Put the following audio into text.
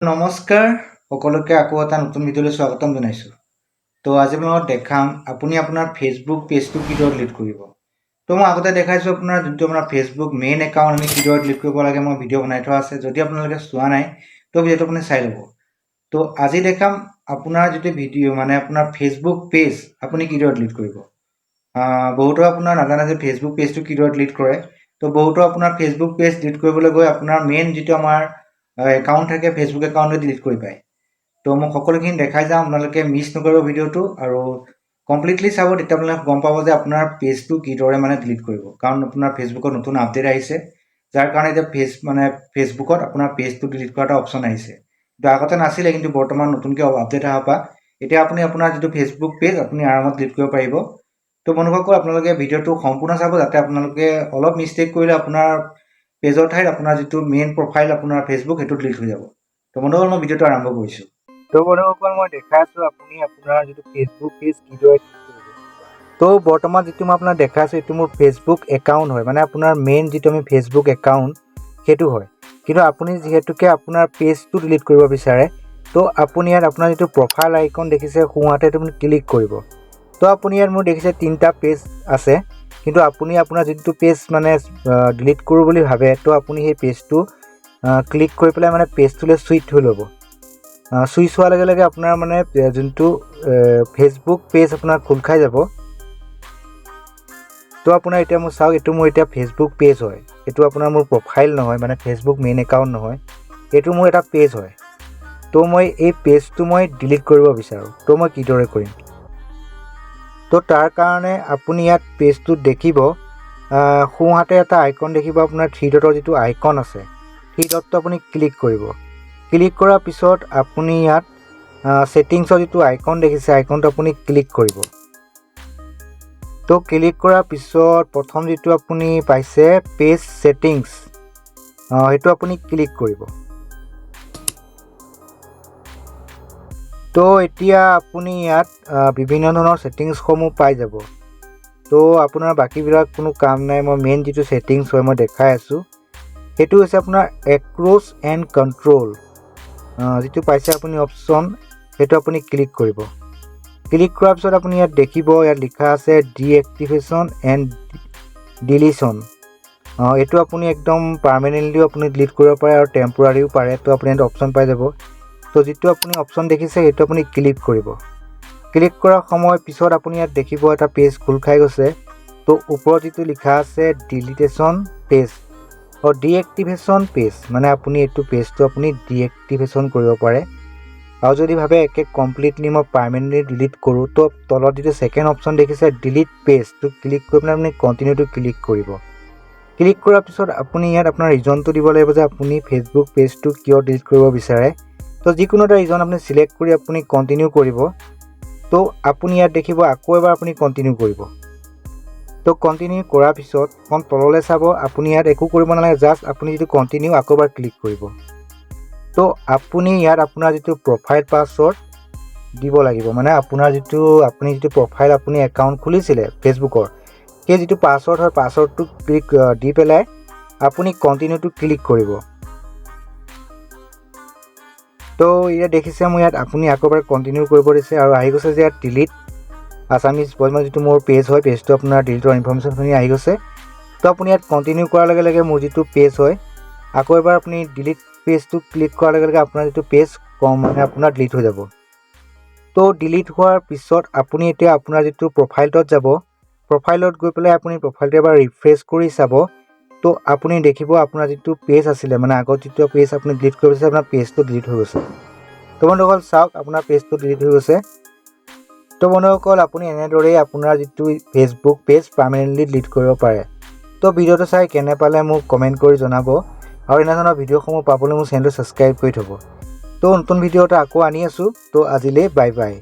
নমস্কাৰ সকলোকে, আকৌ এটা নতুন ভিডিঅ'লৈ স্বাগতম জনাইছোঁ। তো আজি আপোনালোকক দেখাম আপুনি আপোনাৰ ফেচবুক পেজটো কিদৰে ডিলিট কৰিব। তো মই আগতে দেখাইছোঁ, আপোনাৰ যোনটো আপোনাৰ ফেচবুক মেইন একাউণ্ট আমি কিদৰে ডিলিট কৰিব লাগে, মই ভিডিঅ' বনাই থোৱা আছে। যদি আপোনালোকে চোৱা নাই, তো ভিডিঅ'টো আপুনি চাই ল'ব। তো আজি দেখাম আপোনাৰ যিটো ভিডিঅ', মানে আপোনাৰ ফেচবুক পেজ আপুনি কিদৰে ডিলিট কৰিব। বহুতো আপোনাৰ নাজানে যে ফেচবুক পেজটো কিদৰে ডিলিট কৰে। তো বহুতো আপোনাৰ ফেচবুক পেজ ডিলিট কৰিবলৈ গৈ আপোনাৰ মেইন যিটো আমাৰ একাউণ্ট থাকে, ফেচবুক একাউণ্টটো ডিলিট কৰি পায়। তো মই সকলোখিনি দেখাই যাম, আপোনালোকে মিছ নকৰিব ভিডিঅ'টো আৰু কমপ্লিটলি চাব। তেতিয়া আপোনালোকে গম পাব যে আপোনাৰ পেজটো কিদৰে মানে ডিলিট কৰিব। কাৰণ আপোনাৰ ফেচবুকত নতুন আপডেট আহিছে, যাৰ কাৰণে এতিয়া মানে ফেচবুকত আপোনাৰ পেজটো ডিলিট কৰা এটা অপশ্যন আহিছে। কিন্তু আগতে নাছিলে, কিন্তু বৰ্তমান নতুনকৈ আপডেট অহাৰ পৰা এতিয়া আপুনি আপোনাৰ যিটো ফেচবুক পেজ আপুনি আৰামত ডিলিট কৰিব পাৰিব। তো বন্ধুসকল, আপোনালোকে ভিডিঅ'টো সম্পূৰ্ণ চাব, যাতে আপোনালোকে অলপ মিষ্টেক কৰিলে আপোনাৰ পেজৰ ঠাইত আপোনাৰ যিটো মেইন প্ৰফাইল আপোনাৰ ফেচবুক, সেইটো ডিলিট হৈ যাব। তো বন্ধুসকল, মই ভিডিঅ'টো আৰম্ভ কৰিছোঁ। তো বন্ধুসকল, মই দেখাই আছোঁ আপুনি আপোনাৰ যিটো ফেচবুক পেজ কিদৰে ডিলিট কৰিব। তো বৰ্তমান যিটো মই আপোনাক দেখাই আছোঁ, এইটো মোৰ ফেচবুক একাউণ্ট হয়, মানে আপোনাৰ মেইন যিটো আমি ফেচবুক একাউণ্ট সেইটো হয়। কিন্তু আপুনি যিহেতুকে আপোনাৰ পেজটো ডিলিট কৰিব বিচাৰে, তো আপুনি ইয়াত আপোনাৰ যিটো প্ৰফাইল আইকন দেখিছে সোঁহাতে, সেইটো আপুনি ক্লিক কৰিব। তো আপুনি ইয়াত মোৰ দেখিছে তিনিটা পেজ আছে। কিন্তু আপুনি আপোনাৰ যিটো পেজ মানে ডিলিট কৰোঁ বুলি ভাবে, তো আপুনি সেই পেজটো ক্লিক কৰি পেলাই মানে পেজটোলৈ চুইচ হৈ ল'ব। চুইচ হোৱাৰ লগে লগে আপোনাৰ মানে যোনটো ফেচবুক পেজ আপোনাৰ খোল খাই যাব। তো আপোনাৰ এতিয়া মোৰ চাওক, এইটো মোৰ এতিয়া ফেচবুক পেজ হয়। এইটো আপোনাৰ মোৰ প্ৰফাইল নহয়, মানে ফেচবুক মেইন একাউণ্ট নহয়, এইটো মোৰ এটা পেজ হয়। তো মই এই পেজটো মই ডিলিট কৰিব বিচাৰোঁ, তো মই কিদৰে কৰিম? তো তাৰ কাৰণে আপুনি ইয়াত পেজটোত দেখিব, সোঁহাতে এটা আইকন দেখিব, আপোনাৰ থ্ৰী ডটৰ যিটো আইকন আছে, থ্ৰী ডটটো আপুনি ক্লিক কৰিব। ক্লিক কৰাৰ পিছত আপুনি ইয়াত ছেটিংছৰ যিটো আইকন দেখিছে, আইকনটো আপুনি ক্লিক কৰিব। তো ক্লিক কৰাৰ পিছত প্ৰথম যিটো আপুনি পাইছে পেজ ছেটিংছ, সেইটো আপুনি ক্লিক কৰিব। তো এতিয়া আপুনি ইয়াত বিভিন্ন ধৰণৰ ছেটিংছসমূহ পাই যাব। তো আপোনাৰ বাকীবিলাক কোনো কাম নাই, মই মেইন যিটো ছেটিংছ হয় মই দেখাই আছোঁ। সেইটো হৈছে আপোনাৰ এক্সেছ এণ্ড কণ্ট্ৰল, যিটো পাইছে আপুনি অপশ্যন, সেইটো আপুনি ক্লিক কৰিব। ক্লিক কৰাৰ পিছত আপুনি ইয়াত দেখিব, ইয়াত লিখা আছে ডিএক্টিভেশ্যন এণ্ড ডিলিশ্যন। এইটো আপুনি একদম পাৰ্মানেণ্টলিও আপুনি ডিলিট কৰিব পাৰে আৰু টেম্পৰাৰীও পাৰে। তো আপুনি ইয়াত অপশ্যন পাই যাব। তো যিটো আপুনি অপশ্যন দেখিছে, সেইটো আপুনি ক্লিক কৰিব। ক্লিক কৰাৰ সময় পিছত আপুনি ইয়াত দেখিব এটা পেজ খোল খাই গৈছে। তো ওপৰত যিটো লিখা আছে ডিলিটেশ্যন পেজ, অঁ, ডিএক্টিভেশ্যন পেজ, মানে আপুনি এইটো পেজটো আপুনি ডিএক্টিভেশ্যন কৰিব পাৰে। আৰু যদি ভাবে একে কমপ্লিটলি মই পাৰ্মানেণ্টলি ডিলিট কৰোঁ, তো তলত যিটো ছেকেণ্ড অপশ্যন দেখিছে ডিলিট পেজটো ক্লিক কৰি পেলাই আপুনি কণ্টিনিউটো ক্লিক কৰিব। ক্লিক কৰাৰ পিছত আপুনি ইয়াত আপোনাৰ ৰিজনটো দিব লাগিব যে আপুনি ফেচবুক পেজটো কিয় ডিলিট কৰিব বিচাৰে। তো যিকোনো এটা ৰিজন আপুনি চিলেক্ট কৰি আপুনি কণ্টিনিউ কৰিব। তো আপুনি ইয়াত দেখিব, আকৌ এবাৰ আপুনি কণ্টিনিউ কৰিব। তো কণ্টিনিউ কৰাৰ পিছত অকণ তললৈ চাব, আপুনি ইয়াত একো কৰিব নালাগে, জাষ্ট আপুনি যিটো কণ্টিনিউ আকৌ এবাৰ ক্লিক কৰিব। তো আপুনি ইয়াত আপোনাৰ যিটো প্ৰফাইল পাছৱৰ্ড দিব লাগিব, মানে আপোনাৰ যিটো আপুনি যিটো প্ৰফাইল আপুনি একাউণ্ট খুলিছিলে ফেচবুকৰ, সেই যিটো পাছৱৰ্ড হয়, পাছৱৰ্ডটো ক্লিক দি পেলাই আপুনি কণ্টিনিউটো ক্লিক কৰিব। তো ইয়াত দেখিছে, মোৰ ইয়াত আপুনি আকৌ এবাৰ কণ্টিনিউ কৰিব দিছে আৰু আহি গৈছে যে ইয়াত ডিলিট আছামিজ বইজ, যিটো মোৰ পেজ হয়, পেজটো আপোনাৰ ডিলিটৰ ইনফৰ্মেশ্যনখিনি আহি গৈছে। তো আপুনি ইয়াত কণ্টিনিউ কৰাৰ লগে লগে মোৰ যিটো পেজ হয়, আকৌ এবাৰ আপুনি ডিলিট পেজটো ক্লিক কৰাৰ লগে লগে আপোনাৰ যিটো পেজ কম মানে আপোনাৰ ডিলিট হৈ যাব। তো ডিলিট হোৱাৰ পিছত আপুনি এতিয়া আপোনাৰ যিটো প্ৰফাইলটোত যাব। প্ৰফাইলত গৈ পেলাই আপুনি প্ৰফাইলটো এবাৰ ৰিফ্ৰেছ কৰি চাব। তো আপুনি দেখিব আপোনাৰ যিটো পেজ আছিলে, মানে আগত যিটো পেজ আপুনি ডিলিট কৰিব বিচাৰিছে, আপোনাৰ পেজটো ডিলিট হৈ গৈছে। তো বন্ধুসকল, চাওক, আপোনাৰ পেজটো ডিলিট হৈ গৈছে। তো বন্ধুসকল, আপুনি এনেদৰেই আপোনাৰ যিটো ফেচবুক পেজ পাৰ্মানেণ্টলি ডিলিট কৰিব পাৰে। তো ভিডিঅ'টো চাই কেনে পালে মোক কমেণ্ট কৰি জনাব আৰু এনেধৰণৰ ভিডিঅ'সমূহ পাবলৈ মোৰ চেনেলটো ছাবস্ক্ৰাইব কৰি থ'ব। তো নতুন ভিডিঅ' এটা আকৌ আনি আছোঁ। তো আজিলৈ বাই বাই।